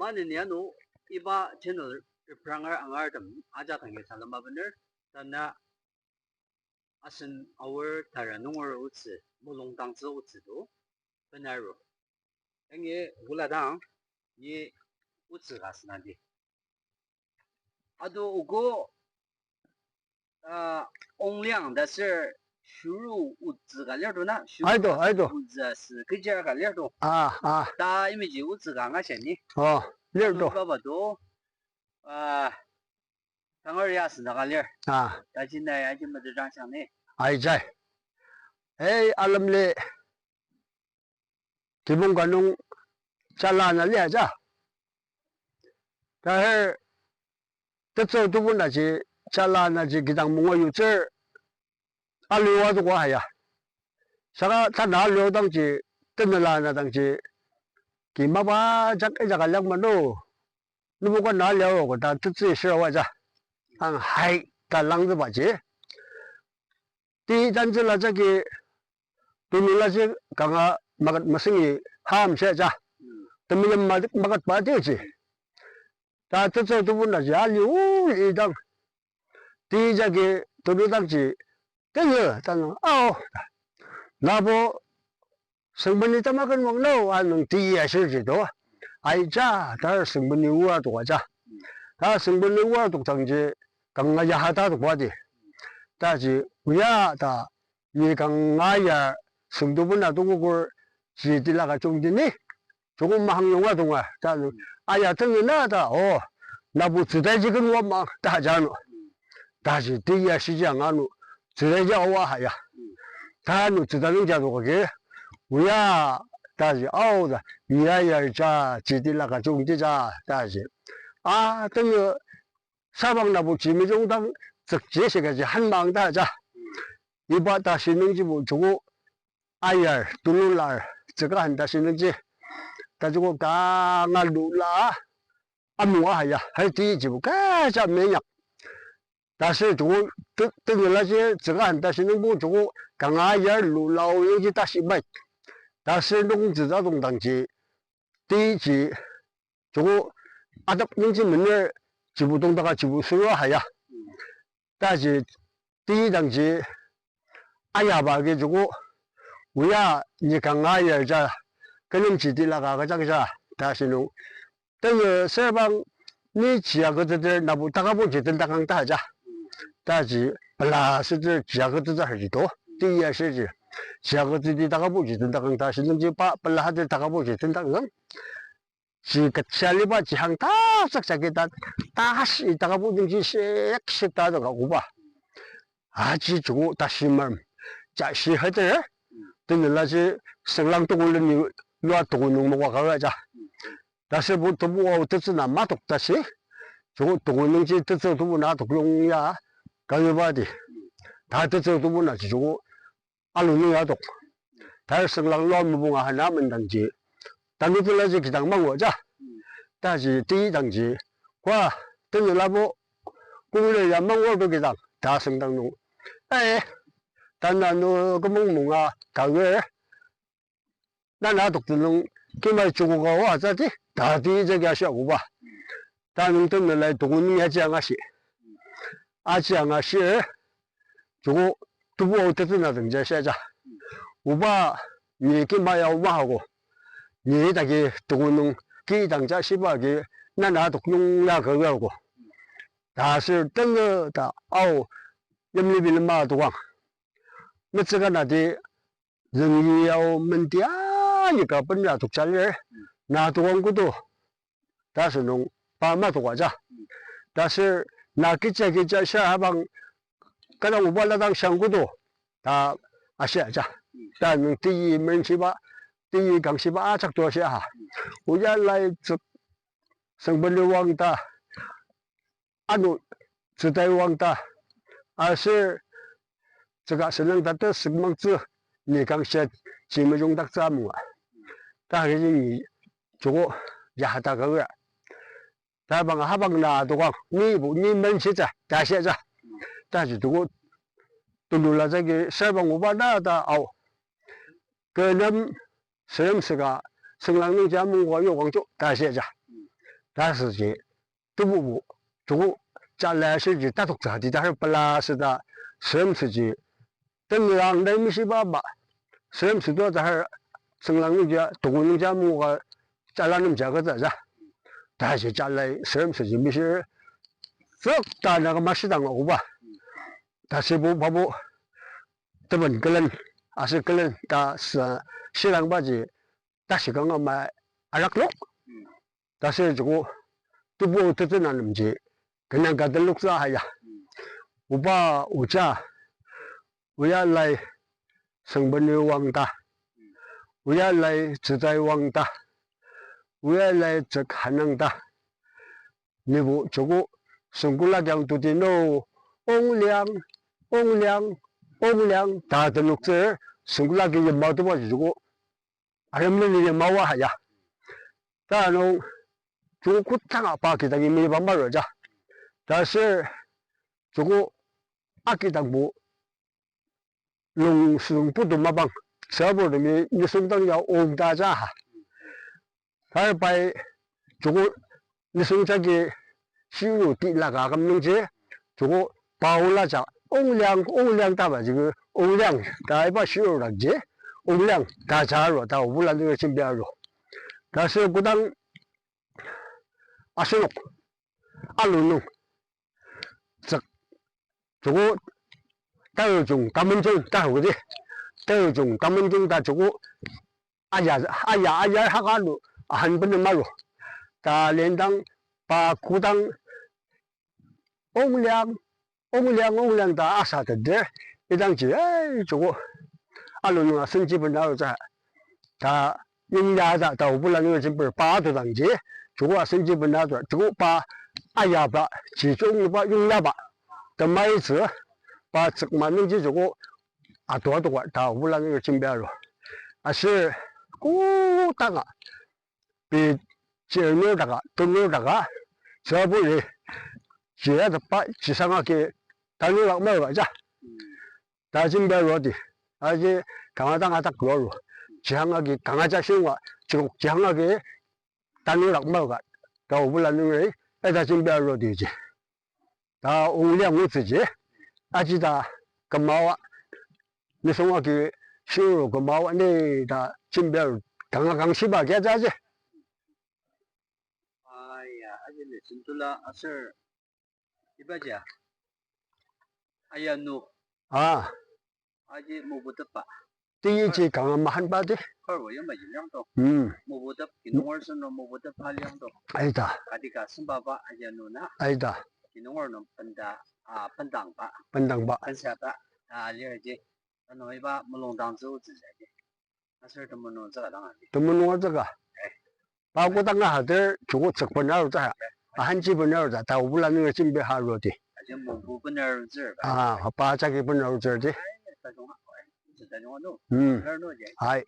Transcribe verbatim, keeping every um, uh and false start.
Maneni ano iba channel repranger angartem ajak dangi salem abener, tanü asen aor tara nunger otsü, mulung dangtsü otsü to benaru. Yangi ola dang, ni otsü ka sünadi. Ado ogo, ah, ongliang ta ser shuru otsü ka lir to na, shuru Aido, aido. Otsü asü kecha ka lir to. Ah, ah. Ta imiji otsü ka nga shani. Oh, lir to. Ado baba to, ah, tangar ya sünaka lir. Ah. Taji na ya ji madu jang shang ni. Aijai. Ei, alemli. Kibong kanung chala na lia ja. Tahar tetsür tebur naji chala naji kidang munga yutsür aliwa tokwa haya. Saka tana aliwa dangji tenela na dangji kimaba jak ejaka liang mano. Nubuka na aliwa ko ta tetsür shirawa ja. Ang hai ta langzüba ji. Ti tantsüla jagi tunula ji kanga makat masengi ham shia ja. Temilem ma-, makat ba ti ji. Ta tetsür tebur naji ali o idang. Ti jagi tulu dangji tenzü tanung ao. Nabo Süngbeni tamaken wang nao anung ti ashir ji to. Aija, ta süngbeni oa tokwa ja. Ta süngbeni oa tokdangji kanga ya ha ta tokwa di. Taji oya ta ni kanga ya süngdobena tokokur ji tila ka jungdi ni. Joko mahang yonga tonga. Ta nung aya tenzü na ta, o, nabo tsütaji ken wa ma ta ja no. Taji ti ya shiji anga no, tsütaji awa haya. Ta no tsüta nung ja doka ke. Oya, taji ao ta, ni ya ya ja, ji tila ka jungdi ja, taji. A, tenzü, sabang nabo ji mejung dang, tsükji shika ji han mang ta ja. Iba tashi nungjibo joko, ayar, tulular, tsüka han tashi nungji. Ta joko kanga lula, amu ahaya, hai ti jibo kaja menyak. Taser joko te-, tenzüla ji tsüka han tashi nungbo joko kanga ayar lula o yongji tashi bai. Taser nung tsüta dong dangji, ti ji joko atap nungji mener jibo dong daka jibo suru ahaya. Taji ti dangji ayaba agi joko oya ni kanga ayar ja, kenem ji tila ka kajak ja, tashi nung. Tenzü serbang ni jia kütsüter nabo takabo ji tentakang ta ja. Taji pela süter jia kütsüter ji to, ti ya shiji. Jia kütsüdi takabo ji tentakang tashi nungji pa pela hater takabo ji tentakang. Ji kachaliba ji hang tasak jagi ta, tashi takabo nungji shek shek ta doka koba. Aji joko tashi marem. Jashi hater, tenzüla ji sünglang tokon leni lua tokon nung mokwa kara ja. Taser bo tebu ao tetsü na matok tashi, joko tokon nungji tetsü tebu na tok yong ya kayuba di. Ta tetsü tebu na ji joko alu nung ya tok. Tar sünglang lua mubunga hana mendangji. Tanü tenzüla ji kidang mangu ja. Taji ti dangji. Kwa, tenzüla bo kongler ya mangu to kidang. Ta süngdang nung. Eh, tanü nu kümong munga kawe. Nana tokti nung kimai chuku ka wa tsati, tati jagi ashi akuba. Ta nung tenzülai tokon nung ya ji anga shi. Aji anga shi, joko tebu ao tetsü na dang ja shi ja. Oba, ni kimai ya oba hako. Ni dagi tokon nung ki dang ja shiba agi nana tok nung ya ka ya ko. Ta sür tenzü ta ao yimli bilema tokang. Metsüka nati züngi yao menti alika benra tokja lir, na tokang kodo, ta sünung pa ma toka ja. Ta sür na kecha kecha sha habang kadang oba ladang shang kodo, ta ashi ja. Ta nung ti merenchiba, ti kangshiba ajak to ashi ha. Oya lai tsük süngbeni wang ta, ano tsütai wang ta, aser tsüka senang ta tesük mangtsü ni kangshia ji mejung daktsü amunga. Ta kechi ni joko ya ha ta ka wira. Ta bang habang na tokang, ni bu, ni menshi ja, ta shia ja. Ta ji joko tulu la jagi serbang oba na ta ao. Kü nem sürem süka sünglang nungji amungba yokang jo ta shia ja. Asüji, tebubu, joko, jala shiji tatoktsü hati ta har pela süta, sürem süji, tenrang dai mishiba ba, sürem sütua ta har, senglang nungja, tokong nungja muka, jala nemja ka ta ja. Ta ji jala sürem süji mishir, fok ta na ka mashi dang oba. Ta sibo babo, teben kelen, aser kelen ta sa shirangbaji tashi kanga ma araklok. Taser joko tebu tetsüna nemji kenang ka teloksa haya. Oba oja, oya lai sengbeni wang ta, oya lai tsütai wang ta, oya lai tsük hanang ta. Nibo joko sengkula kiang tuti no, ongliang, ongliang, ongliang ta tenoktsür sengkula ki yamai tuba joko aremleni yamai wa haya. Ta nung joko kotanga pa kidang imi ba maro ja. Taser joko akidangbo lungsüng putu mapang, sabur temi nisung dang ya ong ta ja ha. Tar pai joko nisung jagi shiru ti laka aküm nungji, joko pa ola ja, ongliang, ongliang ta ba jigi, ongliang ta iba shiru dakji, ongliang ta ja aro, ta obula nungi jembi aro. Taser kodang asenok alu nung tsük, joko tarujung tamenjung ta hudi, tarujung tamenjung ta joko aya, aya, aya haka alu ahan bena maro. Ta lendang pa kodang ongliang, ongliang, ongliang ta asa teter, idangji, eh, joko alu nung asenji bena arutsü. Ta yongya ta, ta obula nungi jembi pa atudangji, joko asenji bena atu, joko pa ayaba, ji jung ba yongyaba, temaitsü, pa tsükma nungji joko atu atuka ta obula nungi jembi aru. Aser kotanga pei chirnur daka, tunur daka, saburi, jia tapa, jisanga ki, tanur dak maka ja. Ta jembi aru di, aji kanga dang atak aru. Jihanga ki kanga ja shunga, jihanga ki tanur dak maka, ta obula nungi, eta jembi aru di ji. Ta ongliang otsüji, aji ta kümawa, nisung agi shiru kümawa ni ta jembi aru kanga kangshiba kia ja ji. Aya, aji le sentula aser ibaji ayanu. Ah. Aji mobutepba. Tiji kanga mahanba di. Karbo yamaji liangdo. Hmm. Mobutep, kinunger seno mobutep ha liangdo. Aita. Kadika sembaba ayanu na. Aita. Kinunger nung penda, ah, pendangba. Pendangba. Pensaba, ah, lirji. Ano iba mulung dang züotsü jaji. Aser temulung tsüka dang agi. Temulung tsüka. Eh. Pa kodanga hater joko tsük bena arutsü ha. Ahanji bena arutsü, ta obula nungi jembi aru di. Aji mobu bena arutsü. Ah, pa jagi bena arutsü di. Ai, tajung ha, ai, tajung ha no. Hmm. Bena no ji. Ai.